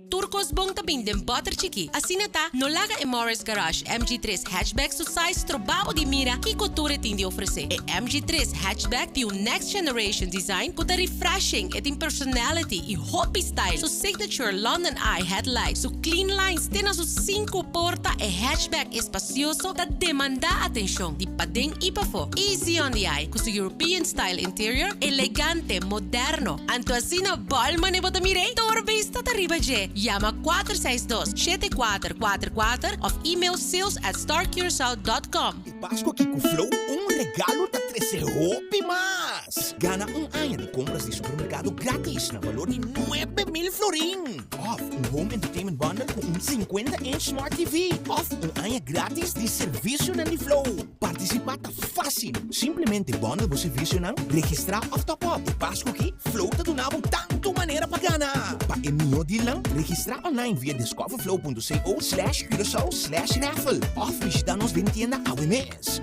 Tur kos bon ta bin den bòter chikí. Asina ta, no laga e Morris Garage MG tres Hatchback su size stroba bo di mira kiko tur e tin di ofresé. E MG tres Hatchback tin un next generation design ku ta refreshing, e tin personality i hopi style. Su signature London Eye headlight, su clean lines te na su sinku porta, e hatchback espacioso ta demandá atenshon di paden i pafó. Easy on the eye ku su European style interior, elegante, moderno. Anto asina bòl mane bo ta mir'é? Tur bista ta riba dje. Yama 462 7444 òf email sales at starcuracao dot com. E Pascu aki cu Flow un regalo ta trece hopi mas! Gana un aña di compras di supermercado gratis na valor di 9000 florin! Of un home entertainment bundle cu un 50 inch smart TV! Of un aña gratis di servicionan di Flow! Participa ta facil! Simplemente bundle bo servicionan, registra of top up. E Pascu aki, Flow ta duna bo tanto manera pa gana! Pa e miho dealnan, registra online via discoverflow.co slash curacao slash raffle of bishita nos den tienda awe mes.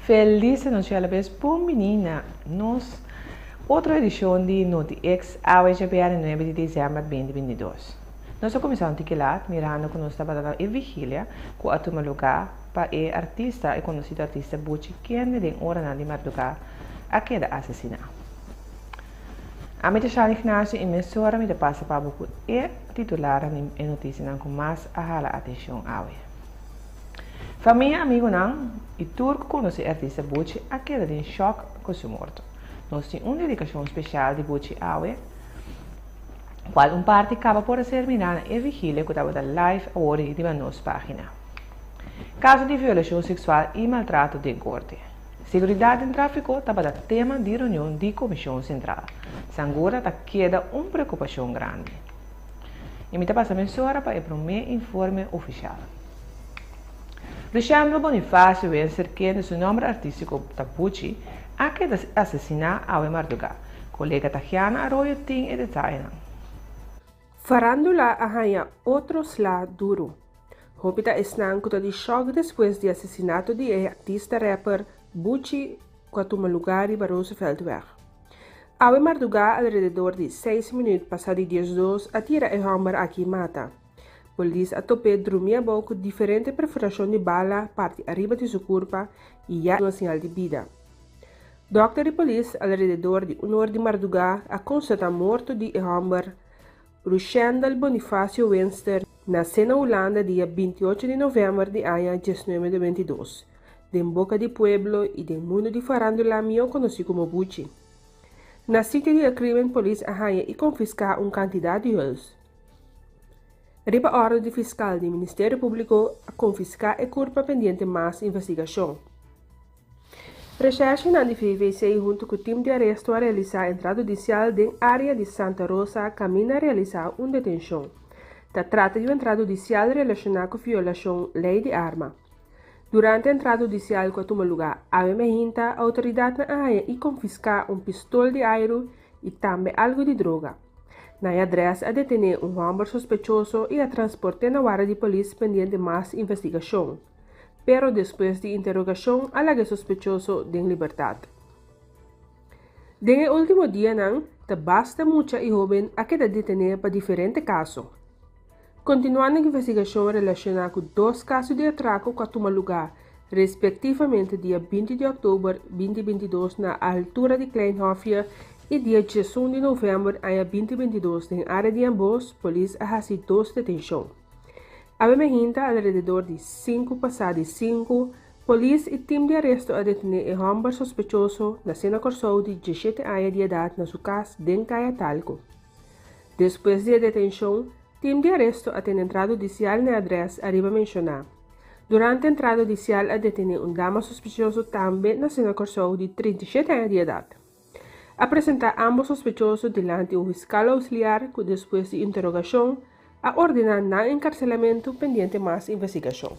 Felis anochi alabes bon bini na nos otro edicion di Noti X awe djabièrnè nuebe di december beinti binti dos. Nos a kuminsá un tiki lat mirando ku nos tabata na e vigilia ku a tuma lugá pa e artista, e konosido artista Buchi kende den oranan di mardugá a keda asesiná. Ami ta Shani Ignacio i mesora mi ta pasa pa bo ku e titularnan di e notisianan ku mas a hala atenshon awe. Famia, amigunan i tur ku konosé e artista Buchi a keda den shòk ku su morto. Nos tin un dedikashon speshal di Buchi awe. Cual un parti caba por a ser mirá na e vigilia cu tabata live awor riba nos pagina. Caso di violacion sexual y maltrato den corte. Seguridad den trafico tabata tema di reunion di Comision Central. Sangura ta keda un preocupacion grandi. Y mi ta pasa mesora pa e prome informe oficial. Luciano Bonifacio Wenser kende su nomber artistico ta Buchi a keda asesina awe marduga. Kolega Tahiana Arroyo tin e detayenan. Farándula a haña otro sla duru. Hopi ta esnan ku ta di shòk despues di asesinato di e artista rapper Buchi ku a tuma lugá riba Rooseveltweg. Awe mardugá alrededor di seis minüt pasá di diesdos a tira e hòmber aki mata. Polis a top'é drumi abou ku diferente perforashon di bala parti ariba di su kurpa i ya no señal di bida. Dòkter di polis alrededor di un or di mardugá a konstatá morto di e hòmber Rushendel Bonifacio Winster nasé na Hulanda dia 28 di novèmber di aña 1922, den boka di pueblo i den mundu di farándula mihó konosí komo Buchi. Na sitio di e krímen polis a haña i konfiská un kantidat di huls. Riba òrdu di fiskal di Ministerio Públiko a konfiská e kurpa pendiente mas investigashon. Reshèrshenan di VVC huntu ku tim di aresto a realisá entrada hudisial den área di Santa Rosa kaminda a realisá un detenshon. Ta trata di un entrada hudisial relashoná ku violashon lei di arma. Durante entrada hudisial ku a tuma lugá awe mainta, outoridatnan a haña i konfiská un pistol di airu i tambe algu di droga. Na e adrès a detené un hòmber sospechoso i a transport'é na warda di polis pendiente mas investigashon. pero despues di interogashon a laga e sospechoso den libertat. Den e último dianan ta basta mucha i hóben a keda detené pa diferente kaso. Kontinuando ku investigashon relashoná ku dos kaso di atrako ku a tuma lugá respektivamente dia 20 di òktober 2022 na altura di Klein Hofje i dia 11 di novèmber aña 2022 den área di Ambos, polis a hasi dos detenshon. Awe mehinta alrededor di sinku pasá di sinku, polis i tim di aresto a detené e hòmber sospechoso nasé na Kòrsou di diesshete aña di edat na su kas den Kaya Talco. Despues di e detenshon, tim di aresto a tene entrada hudisial na e adrès ariba menshoná. Durante entrada hudisial a detené un dama sospechoso tambe nasé na Kòrsou di 37 aña di edat. A presentá ámbos sospechoso dilanti un fiskal ousiliar ku despues di interogashon a ordená nan enkarselamentu pendiente mas investigashon.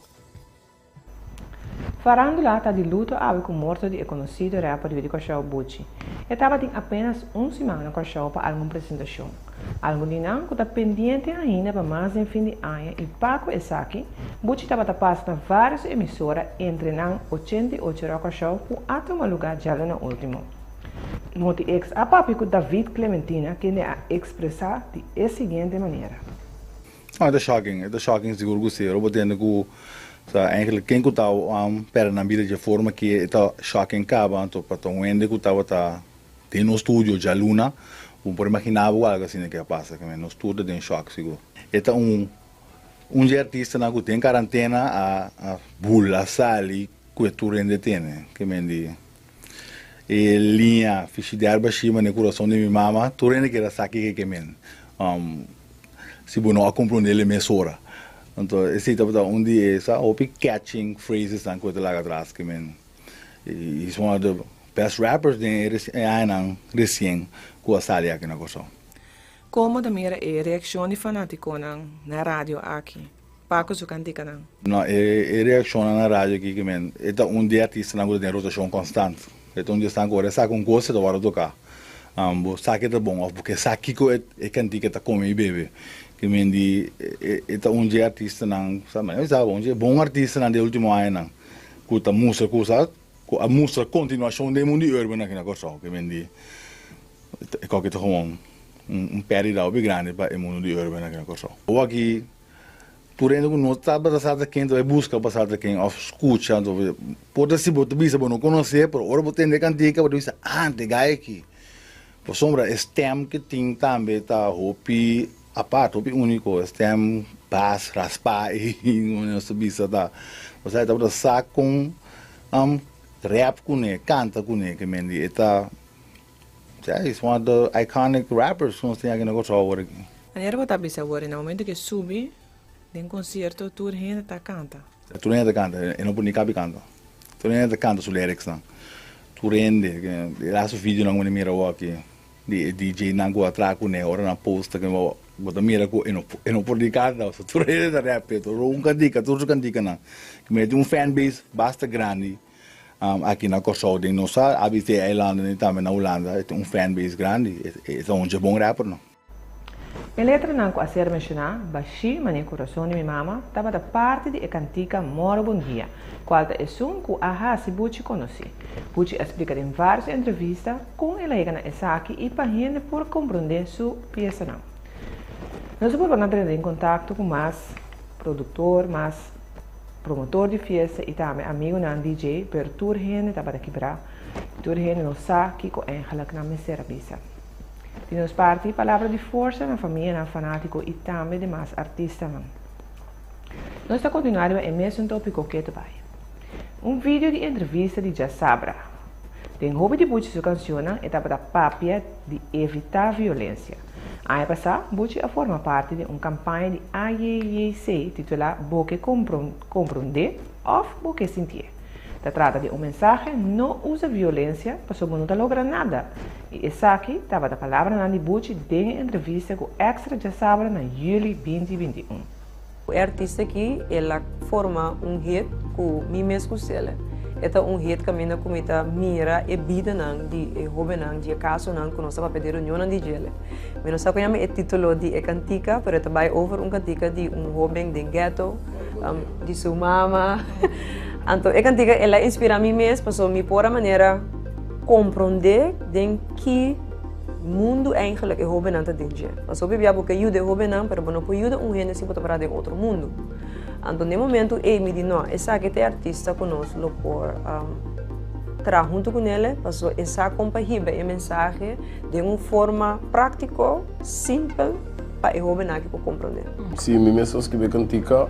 Farándula ta di luto awe ku morto di e konosido rapper yu di Kòrsou Buchi. E tabatin apénas un siman na Kòrsou pa algun presentashon. Algun di nan ku ta pendiente ainda pa mas den fin di aña i pa ku esaki, Buchi tabata pasa na vários emisora entre nan 88 Rock Kòrsou ku a tuma lugá djaluna último. Noti Ex a papia ku David Clementina kende a ekspresá di e siguiente manera. No, e ta shocking, e ta shocking sigur ku si. Ora bo tende ku sa eigenlijk ken ku ta pèrdè nan bida dje forma ki e ta shocking kaba, anto pa ta un hende ku tabata den nos studio djaluna, bo por imaginá bo ku algu asina ke a pasa. Ke men nos tur ta den shock sigur. E ta un un dje artistanan ku den karantena a a bula sali ku e tur hende tene. Ke men di e liña Frigidaire bashí manera kurason di mi mama, tur hende kier a sa kiko ke men. Si bo no a komprondé el mesora. Anto esei tabata un di e sa hopi catching phrasesnan ku e ta laga atras ke men. He's one of the best rappers den e añanan resien ku a sali aki na Kòrsou. Komo ta mira e reakshon di fanatikonan na radio aki pa ku su kantikanan? No, e reakshonnan na radio aki ke men e ta un di e artistanan ku ta den rotashon konstant. E ta un di esnan ku ora e saka un kos e ta wòrdu toká. Bo sa ke ta bon òf bo ke sa kiko e kantika ta kome i bebe. Ke men di e ta un di e artistanan, sa mi sa un di e bon artistanan di e ultimo añanan ku ta mustra ku sa ku a mustra kontinuashon den mundu di urban aki na Kòrsou. Ke men di e kòke ta gewoon un pèrdida hopi grandi pa e mundu di urban aki na Kòrsou. Awor aki Tur hende ku no tabata sa ta ken ta bai buska pa sa ta ken òf skucha. Anto por ta si bo ta bisa bo no konosé, pero ora bo tende e kantika bo ta bisa, ah, ta e gai aki. Pasobra e stèm ke tin tambe ta hopi apart, hopi úniko. E stèm bas, raspá ei, manera nos ta bisa ta. Osea e tabata sa kon rèp kuné, kanta kuné, ke men di e ta, ya, he's one of the iconic rappers ku nos tin aki na Kòrsou awor aki. Manera bo ta bisa awor, na momento ke subi den konsierto tur hende ta kanta. Tur hende ta kanta, e no por ni kabi kanta. Tur hende ta kanta su lyricsnan. Tur hende, e laatste videonan ku mi mira awor aki, di e DJ-nan ku a traha kuné, ora nan post bo ta mira ku e no e no por ni kanta, pasobra tur hende ta rap, tur un kantika, tur su kantikanan. Mi tin un fanbase basta grandi Aki na Kòrsou den nos a ABC eilanden i tambe na Hulanda e tin un fan base grandi. E ta un dje bon rapper no. E letranan ku a ser menshoná, Bashí manera kurason di mi mama, tabata parti di e kantika Moro Bon Dia, kual ta esun ku a hasi Buchi konosí. Buchi a splika den vários entrevista kon el a yega na esaki i pa hende por komprondé su piesanan. Nos a purba na drenta den kontakto ku mas produktor, mas. Promotor di fiesta y tambe amigonan DJ pero tur hende tabata kibra y tur hende no sa kico eigenlijk nan mester a bisa. Di nos parti palabra di forsa na famianan fanatico y tambe demas artistanan. Nos ta continua riba e mesun topico keto bay. Un video di entrevista di Djasabra. Den hopi di Buchi su cancionnan e tabata papia di evita violencia. Aña pasá, Buchi a forma parti di un kampaña di AJJC titulá Bo ke komprondé òf bo ke sintié? Ta trata di un mensahe no usa violensia pasobra bo no ta logra nada. I esaki tabata palabranan di Buchi den e entrevista ku Extra djasabra na yüli 2021. E artista aki el a forma un hit ku mi mes ku Sele. E ta un hit kaminda ku mi ta mira e bidanan di e hobennan, di e kasonan ku nos ta papia di reunionnan di djele. Mi no sa ku yama e titulo di e kantika, pero e ta bai over un kantika di un hoben den ghetto, di su mama. Anto e kantika el a inspira mi mes pasobra mi por a manera komprondé den ki Mundu eigenlijk e hobennan ta den dje. Pasobra hopi bia bo ke yuda e hobennan, pero bo no por yuda un hende si bo ta para den otro mundu. Anto den momento ei mi di no, esaki ta e artista ku nos lo por traha huntu ku nele, pasobra e sa kon pa hiba e mensahe den un forma práktiko, simpel, pa e hobennan aki por komprondé. Si, mi mes a skibi e kantika.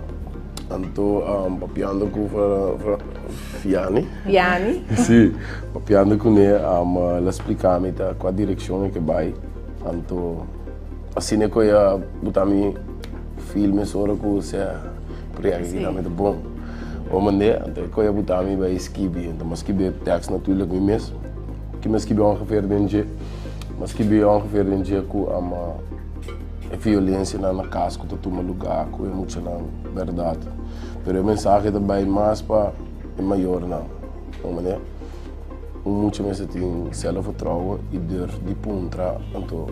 Anto papiando ku Fiani. Fiani. Si, papiando kuné el a splika mi ta kua direkshon e ke bai. Anto asina ku e a buta mi feel mesora ku sea proyekto aki tambe ta bon. Bo mende, anto e ku e a buta mi bai skibi. Anto mi a skibi e tèks naturlik mi mes. Ki mi a skibi ongeveer den dje? Mi a skibi ongeveer den dje ku. E violencianan na cas cu ta tuma lugar cu e muchanan, berdad. Pero e mensahe ta bay mas pa. e mayornan. Un manera un mucha mester tin zelfvertrouwen i durf di puntra anto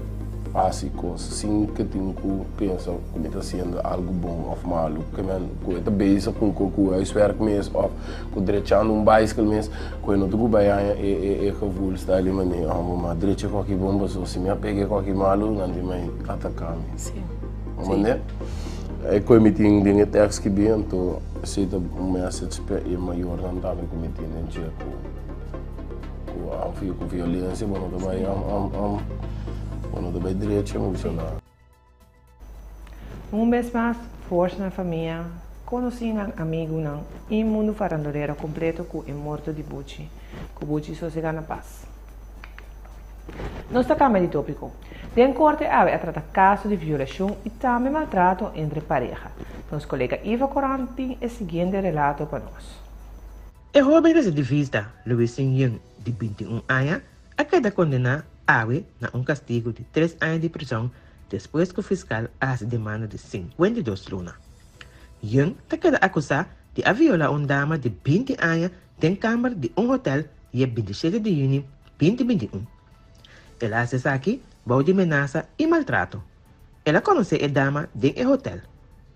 hasi kos sin ke tin ku pensa ku mi ta hasiendo algu bon òf malu. Ke men ku e ta bezig ku ku huiswerk mes òf ku drechando un baiskel mes ku e no ta ku bai haña e e e gevoel sta di manera hòmber ma drecha koki bon pasobra si mi a pega e koki malu nan tin mai ataka mi. Un manera e ku mi tin den e tèks skibi anto esei ta un message pa e mayornan tambe ku mi tin den dje ku ku ku violensia bo no ta bai bo no ta bai drecha mucha na. Un bes mas, forsa na famia, konosinan, amigunan i mundu farandulero kompleto ku e morto di Buchi. Ku Buchi sosega na pas. Nos ta kambia di topiko. Den korte awe a trata kaso di violashon i tambe maltrato entre pareha. Nos kolega Iva Coran tin e siguiente relato pa nos. E hóben residivista Louis Sin Yun di 21 aña a keda kondená awe na un kastigu di tres aña di prizòn despues ku fiskal a hasi demanda di 52 luna. Yun ta keda akusá di a violá un dama di 20 aña den kamber di un hotèl dia 27 di yüni 2021. El a hasi esaki bou di menasa i maltrato. El a konosé e dama den e hotèl.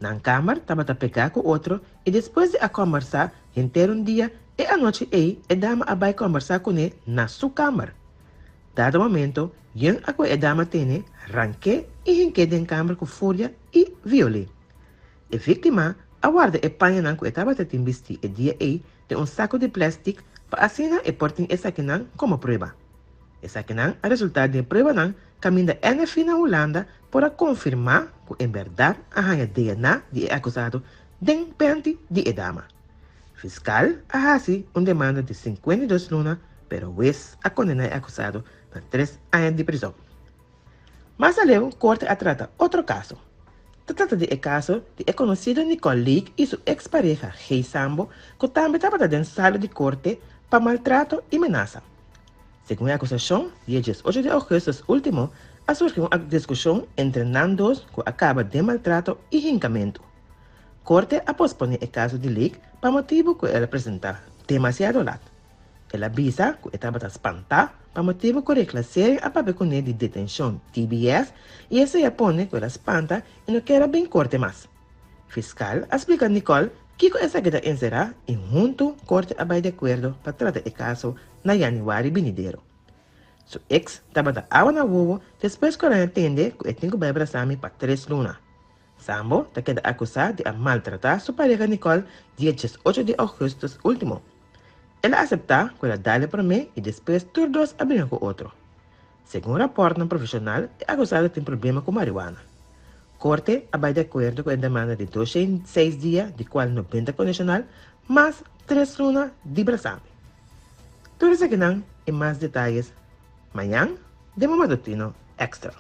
Nan kamber tabata pegá ku otro i despues di a kòmbersá henter un dia, e anochi ei e dama a bai kòmbersá kuné na su kamber. Dado momento, Yun a kohe e dama tene, rank'é i hink'é den kamber ku furia i viol'é. E víktima a warda e pañanan ku e tabata tin bistí e dia ei den un saku di plèstik pa asina e por tin esakinan komo prueba. Esakinan a resultá den pruebanan kaminda NFI na Hulanda por a konfirmá ku en bèrdat a haña DNA di e akusado den pènti di e dama. Fiskal a hasi un demanda di 52 luna pero hues a kondená e akusado na 3 aña di prizòn. Mas aleu korte a trata otro kaso. Ta trata di e kaso di e konosido Nicole Lake i su eks pareha Gey Sambo ku tambe tabata den sala di korte pa maltrato i menasa. Segun e akusashon, dia 18 di ougùstùs último a surgi un diskushon entre nan dos ku a kaba den maltrato i hinkamentu. Korte a posponé e kaso di Lake pa motibu ku el a presentá demasiado lat. El a bisa ku e tabata spantá pa motibu ku Reclassering a papia kuné di detenshon TBS i esei a pone ku el a spanta i no ker a bin korte mas. Fiskal a splika Nicole kiko esaki ta enserá i huntu korte a bai di akuerdo pa trata e kaso na yanüari binidero. Su eks tabata awa na wowo despues ku el a tende ku e tin ku bai brasami pa 3 luna. Sambo ta keda akusá di a maltratá su pareha Nicole dia 18 di ougùstùs último. El a aseptá ku el a dal e promé i despues tur dos a bringa ku otro. Segun rapòrtnan profeshonal, e akusado tin problema ku mariwana. Korte a bai di akuerdo ku e demanda di 206 dia, di kual 90 kondishonal, mas 3 luna di brasami. Tur esakinan i mas detayes mañan den bo matutino Extra.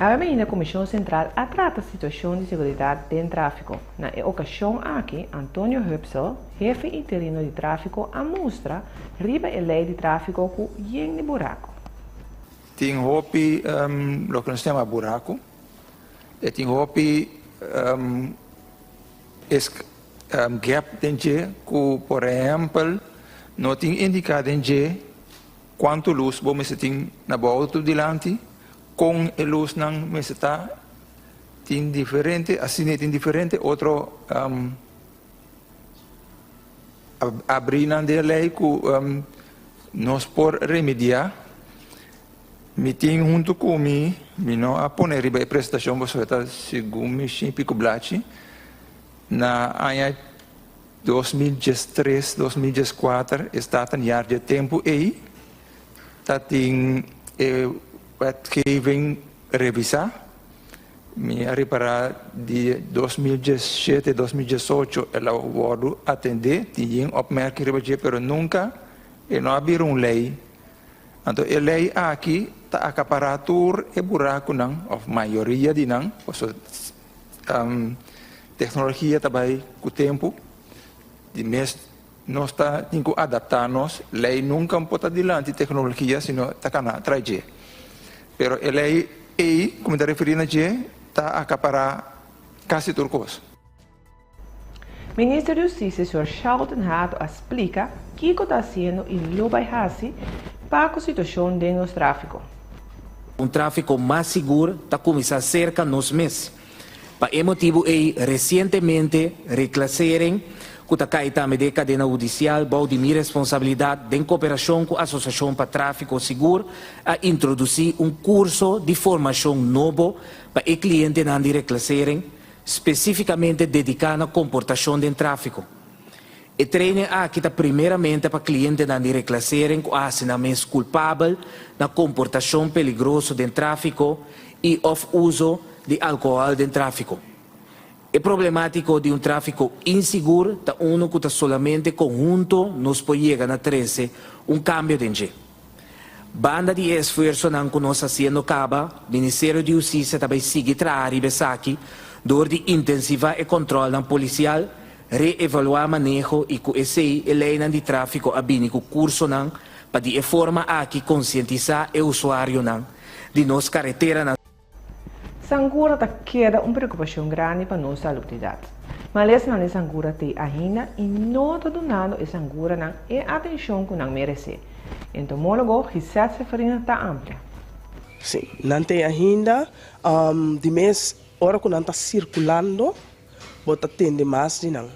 Awe mainta Komishon Sentral a trata situashon di seguridat den tráfiko. Na e okashon aki Antonio Hupsel, hefe interino di tráfiko, a mustra riba e lei di tráfiko ku yen di buraku. Tin hopi loke nos yama buraku e tin hopi gap den dje ku por ehèmpel no tin indiká den dje kuantu lus bo mester tin na bo outo dilanti, kon e lusnan mester ta, tin diferente asina tin diferente otro abrinan den e lei ku nos por remediá. Mi tin huntu ku mi, mi no a pone riba e presentashon pasobra ta segun mi shin piku blachi, na aña 2013, 2014 e Staten jaar dje tempu ei ta tin e wetgeving revisá. Mi a ripará di 2017, 2018 el a wòrdu atendé, tin yen opmerking riba dje, pero nunka e no a bira un lei. Anto e lei aki ta akapará tur e burakunan, òf mayoria di nan, pasobra teknologia ta bai ku tempu, di mes nos ta tin ku adaptá nos, lei nunka por ta dilanti teknologia sino ta kana tras dje. Pero e lei ei ku mi ta referí na dje ta akapará kasi tur kos. Minister di Hustisia señor Shalton Hato a splika kiko ta hasiendo i lo bai hasi pa ku situashon den nos tráfiko. Un tráfiko mas sigur ta kuminsá serka nos mes. Pa e motibu ei resientemente Reclassering, ku ta kai tambe den e kadena hudisial bou di mi responsabilidat den koperashon ku Asosiashon pa Tráfiko Sigur a introdusí un kurso di formashon nobo pa e klientenan di Reclassering spesífikamente dediká na komportashon den tráfiko. E training aki ta primeramente pa klientenan di Reclassering ku a hasi nan mes kulpabel na komportashon peligroso den tráfiko i òf uso di alkohòl den tráfiko. E problemátiko di un tráfiko insigur ta unu ku ta solamente konhunto nos por yega na trese un kambio den dje. Banda di e esfuersonan ku nos hasiendo kaba, Ministerio di Hustisia ta bai sigui traha riba esaki dor di intensivá e kòntròlnan polisial, reevaluá maneho i ku esei e leinan di tráfiko a bini ku kursonan pa di e forma aki konsientisá e usuarionan di nos kareteranan. Sangura ta keda un preokupashon grandi pa nos salubridat. Malesnan di sangura t'ei ainda i no ta dunando e sanguranan e atenshon ku nan meresé. Entomólogo Gisette Seferina ta amplia. Sí, nan t'ei ainda. Di mes ora ku nan ta sirkulando, bo ta tende mas di nan.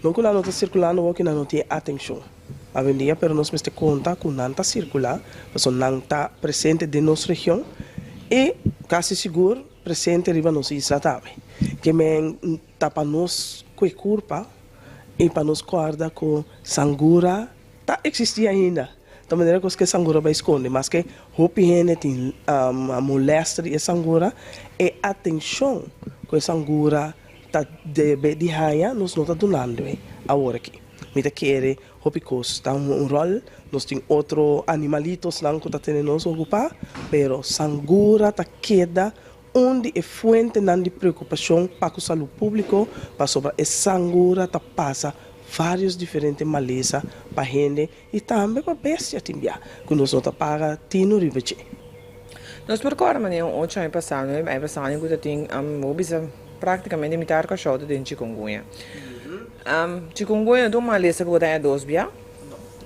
No ku nan no ta sirkulando bo ke nan no tin atenshon awendia, pero nos mester konta ku nan ta sirkulá, pasobra nan ta presente den nos region i kasi sigur presente riba nos isla tambe. Ke men ta pa nos kue kurpa i pa nos kòrda ku sangura Ta existi ainda. Ta manera cos cu e sangura bay sconde. Maske hopi hende tin molester di e sangura, e atencion cu e sangura ta debe di haya nos no ta dunando e awor aki. Mi ta kere hopi cos ta hunga un rol. Nos tin otro animalitosnan cu ta tene nos ocupa, pero sangura ta keda un di e fuentenan di preocupacion pa cu salud publico pasobra e sangura ta pasa varios diferente malesa pa hende y tambe pa bestia tin bia cu nos no ta paga tino riba dje. Nos por corda manera un ocho aña pasa, nuebe aña pasa cu ta tin bo bisa practicamente mitar Curaçao ta den chikungunya. Chikungunya no ta un malesa cu bo ta haña dos bia.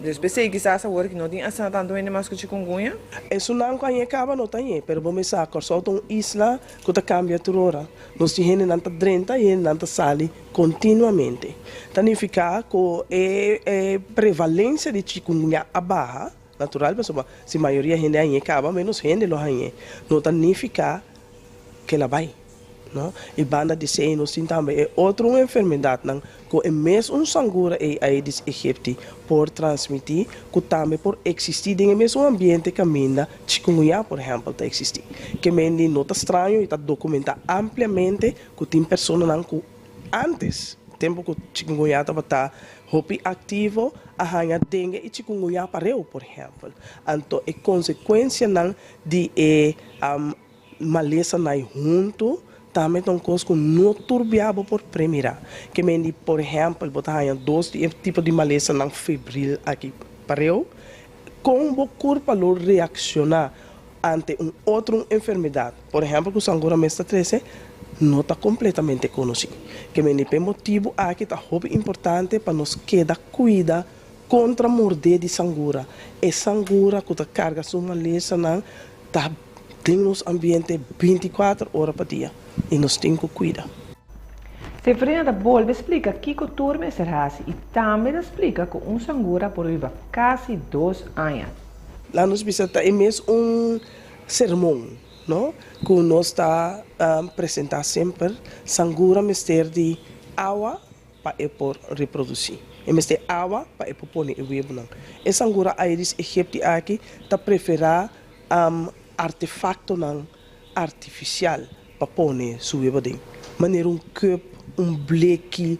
Dus p'esei kisas awor ki no tin asina tantu hende mas ku chikungunya. Esunnan ku aña kaba no ta aña, pero bo mes sa, Kòrsou ta un isla ku ta kambia tur ora. Nos tin hendenan ta drenta i hendenan ta sali kontinuamente. Ta nifiká ku e e prevalensia di chikungunya a baha, natural, pasobra si mayoria hende aña kaba, ménos hende lo hañ'é. No ta nifiká ku el a bai. No? I banda di esei nos tin tambe e otro un enfermedadnan ku e mes un sangura ei Aedes aegypti por transmití, ku tambe por eksistí den e mes un ambiente kaminda chikungunya por ehèmpel ta eksistí. Ke mendi no ta straño i ta dokumentá ampliamente ku tin personanan ku ántes, tempu ku chikungunya tabata hopi aktivo, a haña dengue i chikungunya pareu por ehèmpel. Anto e konsekuensianan di e Malesa nai huntu tambe ta un kos ku no tur bia bo por premirá. Ke men di, por ehèmpel, bo ta haña dos di e tipo di malesanan febril aki pareu, kon bo kurpa lo reakshoná ante un otro un enfermedat, por ehèmpel ku sangura mes ta trese, no ta kompletamente konosí. Ke men di, p'e motibu aki ta hopi importante pa nos keda kuida kontra mordé di sangura. E sangura ku ta karga su malesanan ta den nos ambiente bintikuater ora pa dia i nos tin ku kuida. Seferina ta bolbe splika kiko tur mester hasi i tambe ta splika ku un sangura por biba kasi dos aña. Laat nos bisa ta e mes un sermon, no, ku nos ta presenta semper, sangura mester di awa pa e por reprodusí. E mester awa pa e por pone e webunan. E sangura Aedes aegypti aki ta preferá artefaktonan artifisial pa pone su webu aden, manera un kùp, un bleki,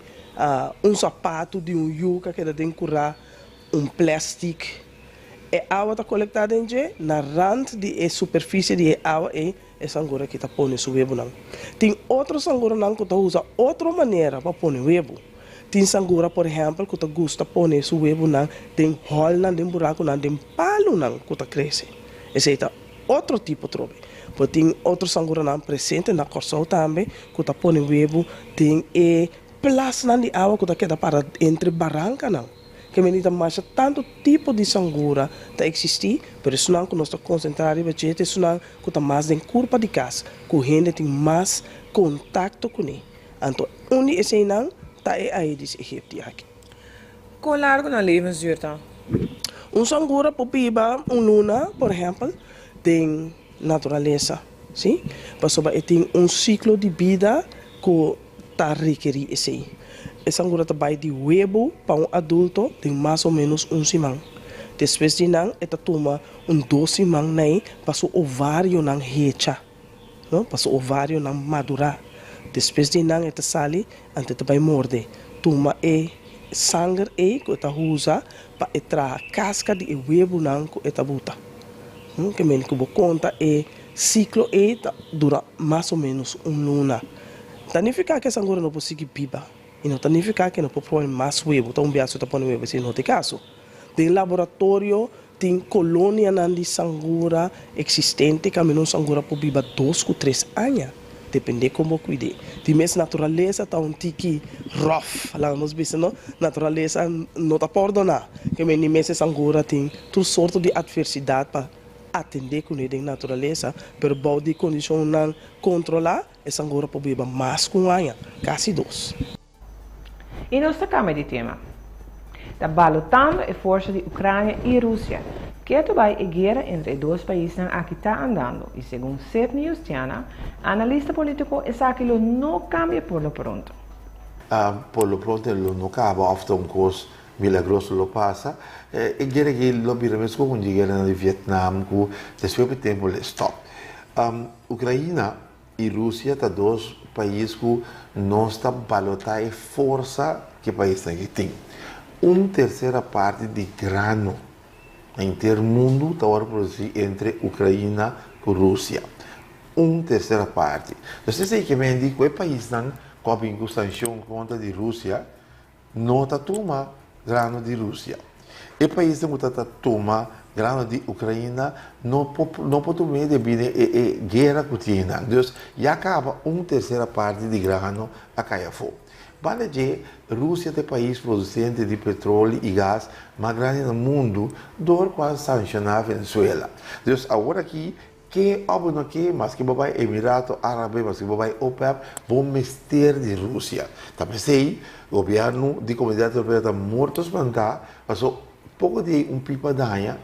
un sapatu di un yu ku a keda den kurá, un plèstik. E awa ta kolektá den dje, na rant di e superfisie di e awa ei E sangura aki ta pone su webunan. Tin otro sanguranan ku ta usa otro manera pa pone webu. Tin sangura, por ehèmpel, ku ta gusta pone su webunan den hòlnan, den burakunan, den palunan ku ta krese. Esei ta otro tipo trobe. Por tin otro sanguranan presente na Kòrsou tambe ku ta pone webu den e. plasnan di awa ku ta keda para entre barankanan. Ke mende ta masha tantu tipo di sangura ta eksistí, pero esunnan ku nos ta konsentrá riba dje ta esunnan ku ta mas den kurpa di kas, ku hende tin mas kontakto kuné. Anto un di eseinan ta e Aedes aegypti aki. Kon largu nan levensduur ta? Un sangura por biba un luna, por ehèmpel, den naturalesa, sí, pasobra e tin un siklo di bida ku ta rekerí esei. E sangura ta bai di webu pa un adulto den mas o ménos un siman. Despues di nan e ta tuma un dos siman nei pa su ovarionan hecha, no, pa su ovarionan madurá. Despues di nan e ta sali, anto e ta bai morde, tuma e sanger ei ku e ta usa pa e traha kaska di e webunan ku e ta buta. Ke mende ku bo konta e siklo ei ta dura mas o ménos un luna. Ta nifiká ku e sangura no por sigui biba i no ta nifiká ku e no por pone mas webu. Ta un biaha su ta pone webu, esei no ta e kaso. Den laboratorio tin kolonianan di sangura eksistente kaminda un sangura por biba dos ku tres aña, dependé kon bo kuid'é. Di mes naturalesa ta un tiki ròf, laga nos bisa no, naturalesa no ta pordoná. Ke men di mes e sangura tin tur sorto di atversidat pa atendé kuné den naturalesa, pero bou di kondishonnan kontrolá e sangura por biba mas ku un aña, kasi dos. I nos ta kambia di tema. Ta balotando e forsa di Ucrania i Rusia. Ketu bai e guera entre e dos paisnan aki ta andando i segun Sidney Justiana, analista politico, esaki lo no kambia por lo pronto. Por lo pronto lo no kaba of ta un kos milagroso lo pasa. E guera aki lo bira mes komo un di gueranan di Vietnam ku despues di tempu lo e stop. Ucraina I Rusia ta dos pais ku nos ta balotá e forsa ku e paisnan aki tin. Un tersera parti di grano na henter mundu ta wòrdu produsí entre Ukraina ku Rusia. Un tersera parti. Entonces esei ke men di ku e paisnan ku a bin ku sanshon kontra di Rusia no ta tuma grano di Rusia. E paisnan ku ta ta tuma grano di Ukraina no por no por tum'é debí na e e guera ku tin einan. Dus ya kaba un tersera parti di grano a kai afó. Banda dje, Rusia ta e pais produsente di petroli i gas mas grandi na mundu dor ku a sanshoná Venezuela. Dus awor aki Ke òf bo no ke, maske bo bai Emirato Árabe, maske bo bai OPEP, bo mester di Rusia. Ta p'esei gobièrnu di Komunidat Europeo ta morto spantá, paso poko di ei un pipa daña,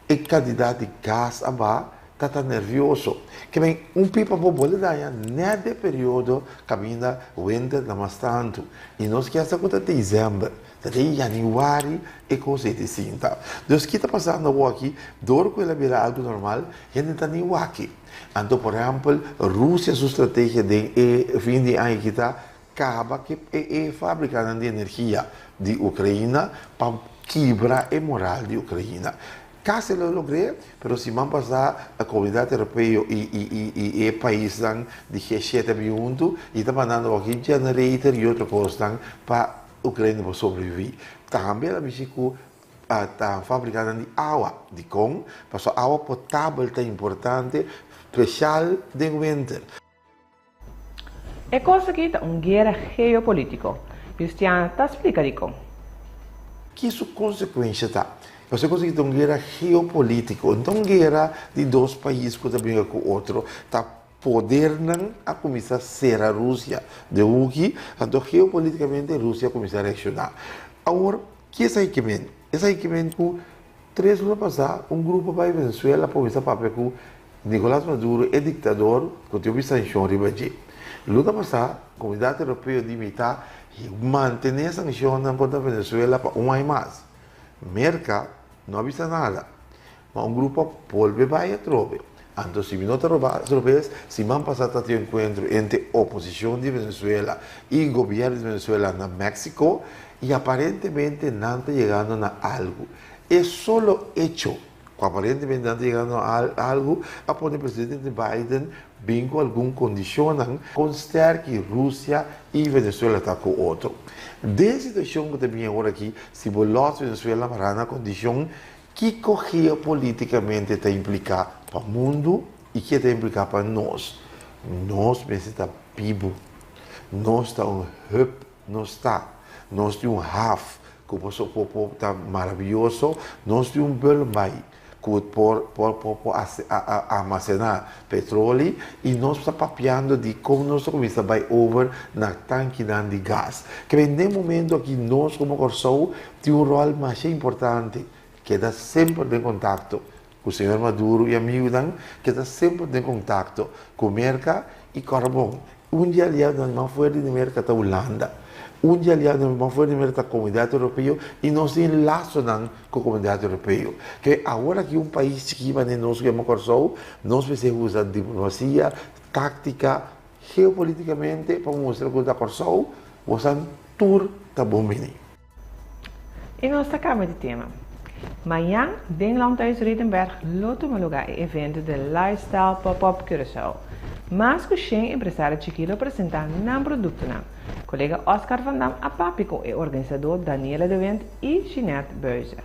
e kantidat di gas a baha, ta ta nervioso. Ke men un pipa bo bole daña nèt den periodo kaminda wenter ta mas tantu. I nos kier sa ku ta desèmber. Ta den yanüari e kos ei ta sinta. Dus ki ta pasando awor aki? Dor ku el a bira algu normal, hende ta ni wak-e. Anto por ehèmpel, Rusia su strategia den e fin di aña aki ta kaba ku e fabrikanan di energia di Ukraina pa kibra e moral di Ukraina. Kasi lo logr'é, pero siman pasá e Komunidat Europeo i i e paisnan di G7 a bin huntu i ta mandando awor aki generator i otro kosnan pa Ukraina por sobreviví. Tambe el a bishi ku ta fabrikanan di awa. Dikon? Pasobra awa potabel ta importante, speshal den winter. E kos aki ta un guera geopolitiko. Justiana ta splika dikon. Ki su konsekuensha ta? Pasobra e kos aki ta un guera geopolitiko. No ta un guera di dos pais ku ta bringa ku otro. Ta Podernan a kuminsá sera Rusia den huki, anto geopolitikamente Rusia a kuminsá reakshoná. Awor, ki esaki ke men? Esaki ke men ku tres luna pasá un grupo bai Venezuela pa kuminsá papia ku Nicolás Maduro, e diktador ku tin hopi sanshon riba dje. Luna pasá, Komunidat Europeo di mitá mantené sanshonnan kontra Venezuela pa un aña mas. Merka no a bisa nada. Ma un grupo a bolbe bai atrobe. Anto si mi no ta roba atrobes, siman pasá ta tin un enkuentro entre oposishon di Venezuela i gobièrnu di Venezuela na Mexico i aparentemente nan ta yegando na algu. E solo echo ku aparentemente nan ta yegando na algu a pone presidente Biden bin ku algun kondishonnan kon sterki Rusia i Venezuela ta ku otro. Den situashon ku ta bin awor aki, si bo lòs Venezuela mará na kondishon Kiko geopoliticamente ta implica pa mundo y ke ta implica pa nos? Nos mester ta bibu. Nos ta un hub. nos ta. Nos tin un haf ku por por por ta maravioso, nos tin un bullenbaai ku por por por por almasená petroli i nos ta papiando di kon nos ta kuminsá bai over na tankinan di gas. Kere den momento aki nos komo Kòrsou tin un ròl masha importante, keda semper den kontakto ku señor Maduro i amigunan, keda semper den kontakto ku Merka i kòrda bon, un di aliadonan mas fuerte di Merka ta Hulanda, un di aliadonan mas fuerte di Merka ta Komunidat Europeo i nos tin lasonan ku Komunidat Europeo. Ke awor aki un pais chikí manera nos ku yama Kòrsou, nos mester usa diplomasia, táktika, geopolítikamente pa mustra ku ta Kòrsou, bosan tur ta bon bini. I nos ta kaba di tema. Mañan den Landhuis Riedenberg lo tuma lugá e evento The Lifestyle Pop-Up Curaçao. Mas ku shen empresario chikí lo presentá nan produktonan. Kolega Oscar van Dam a papia ku e organisadó Daniela de Wind i Ginette Buizer.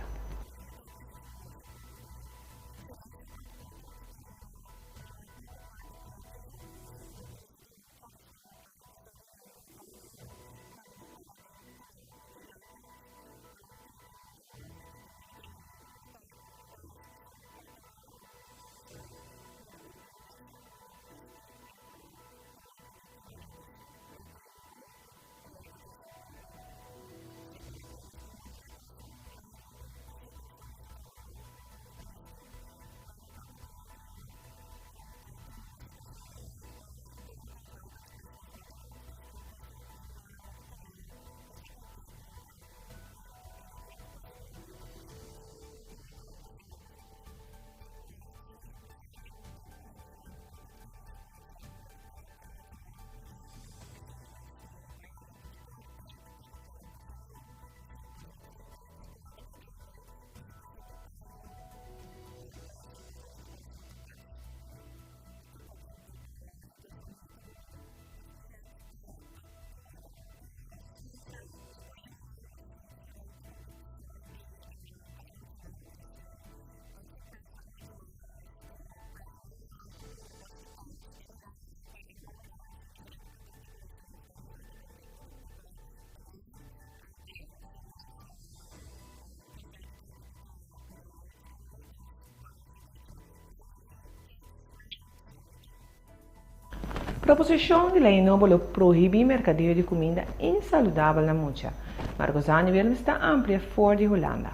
Proposishon di lei nobo lo prohibí merkadeo di kuminda insaludabel na mucha. Margozani Willems ta amplia for di Hulanda.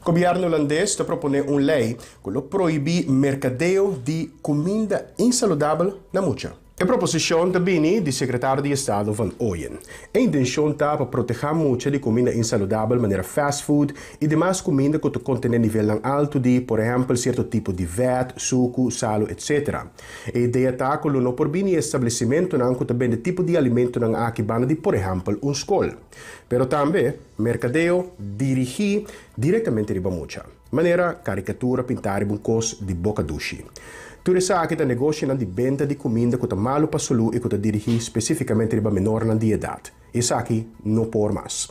Gobièrnu hulandes ta proponé un lei ku lo prohibí merkadeo di kuminda insaludabel na mucha. E proposishon ta bini di Sekretario di Estado Van Ooyen. E intenshon ta pa protehá mucha di kuminda insaludabel manera fast food i demas kuminda ku ta kontené nivelnan altu di, por ehèmpel, sierto tipo di vèt, suku, salu, etc. E idea ta ku lo no por bini establesimentunan ku ta bende tipo di alimentunan aki banda di, por ehèmpel, un skol. Pero tambe merkadeo dirigí direktamente riba mucha. Manera karikatura pintá riba un kos di boka dushi. Tur esaki ta negoshinan di benta di kuminda ku ta malu pa salú i ku ta dirigí spesífikamente riba menornan di edat. Esaki no por mas.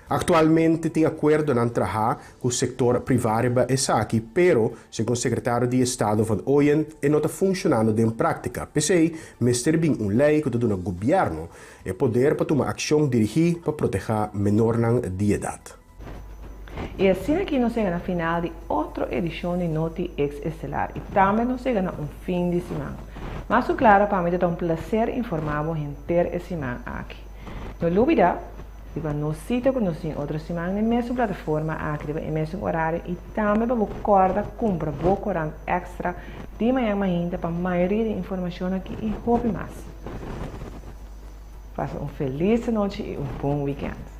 Aktualmente tin akuerdonan trahá ku sektor privá riba esaki, pero, segun sekretario di Estado Van Ooyen, e no ta funshonando den práktika. P'esei, mester bin un lei ku ta duna gobièrnu e poder pa tuma akshon dirigí pa protehá menornan di edat. I asina aki nos yega na final di otro edishon di Noti Ex Estelar i tambe nos yega na un fin di siman. Mas ku klaro pa mi ta ta un plaser informá bo henter e siman aki. No lubida riba nos sita ku nos tin otro siman na e mesun plataforma aki riba e mesun orario i tambe pa bo kòrda kumpra bo korant èkstra di mañan mainta pa mayoria di e informashon aki i hopi mas. Pasa un felis anochi i un bon wikènt.